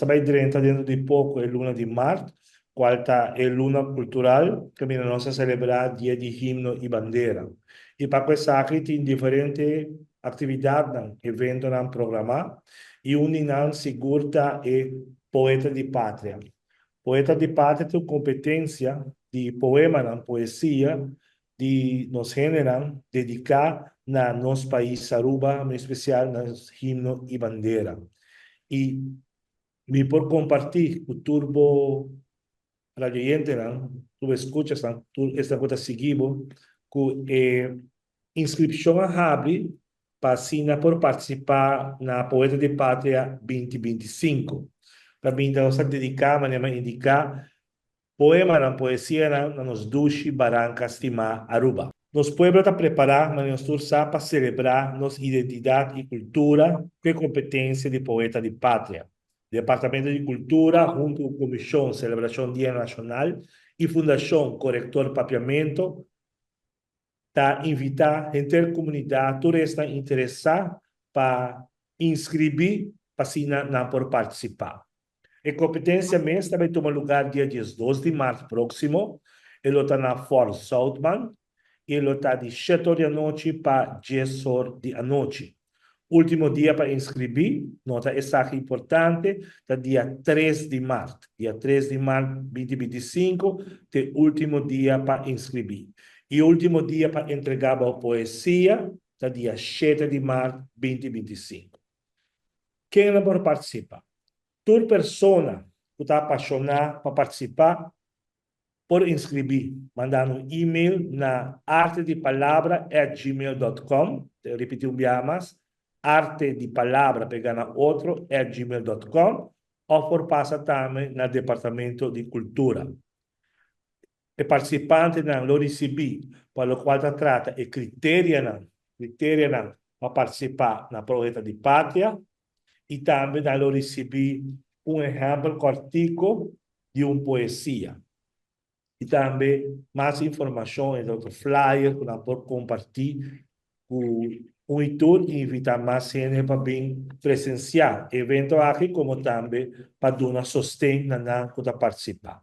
bai drenta dentro di poko e luna di mart, kual ta e luna kultural kaminda nos ta selebrá Dia di Himno i Bandera. I pa ku esaki tin diferente aktividatnan, eventonan programá i un di nan sigur ta e Poeta di Patria. Poeta di Patria ta un kompetensia di poemanan, poesia, di nos hendenan dediká na nos pais Aruba, en espesial na nos himno i bandera. I mi por kompartí ku tur bo radioyentenan, tur bo eskuchasnan, tur esnan ku ta sigui bo, ku e inskripshon a habri pa asina por partisipá na Poeta di Patria 2025. Pa binta nos ta dediká, manera mi a indiká, Poemanan, poesianan na nos dushi baranka stimá Aruba. Nos pueblo ta prepará, manera nos tur sa, pa selebrá nos identidat i kultura ku e kompetensia di Poeta di Patria. Departamento di Kultura huntu ku Komishon Selebrashon Dia Nashonal i Fundashon Korektor Papiamento ta invitá henter komunidat, tur esnan interesá pa inskribí pa asina nan por partisipá. E kompetensia mes ta bai tuma lugar dia 12 di mart próksimo. E lo ta na Fort Zoutman i e lo ta di 7 or di anochi pa 10 or di anochi. Último dia pa inskribí, nota esaki importante, ta dia 3 di mart. Dia 3 di mart 2025 ta e último dia pa inskribí. I último dia pa entregá bo poesia ta dia 7 di mart 2025. Kennan por partisipa? Tur persona ku ta apashoná pa partisipá por inskribí mandando un email na artedipalabra@gmail.com, ta ripití un biaha mas, artedipalabra pegá na otro @gmail.com, òf por pasa tambe na Departamento di Kultura. E partisipantenan lo risibí pa lokual ta trata e kriterianan kriterianan pa partisipá na Poeta di Patria i tambe nan lo risibí un ehèmpel kòrtiku di un poesia i tambe mas informashon entre otro flyer ku nan por kompartí ku un i tur i invitá mas hende pa bin presensiá e evento aki komo tambe pa duna sosten na nan ku ta partisipá.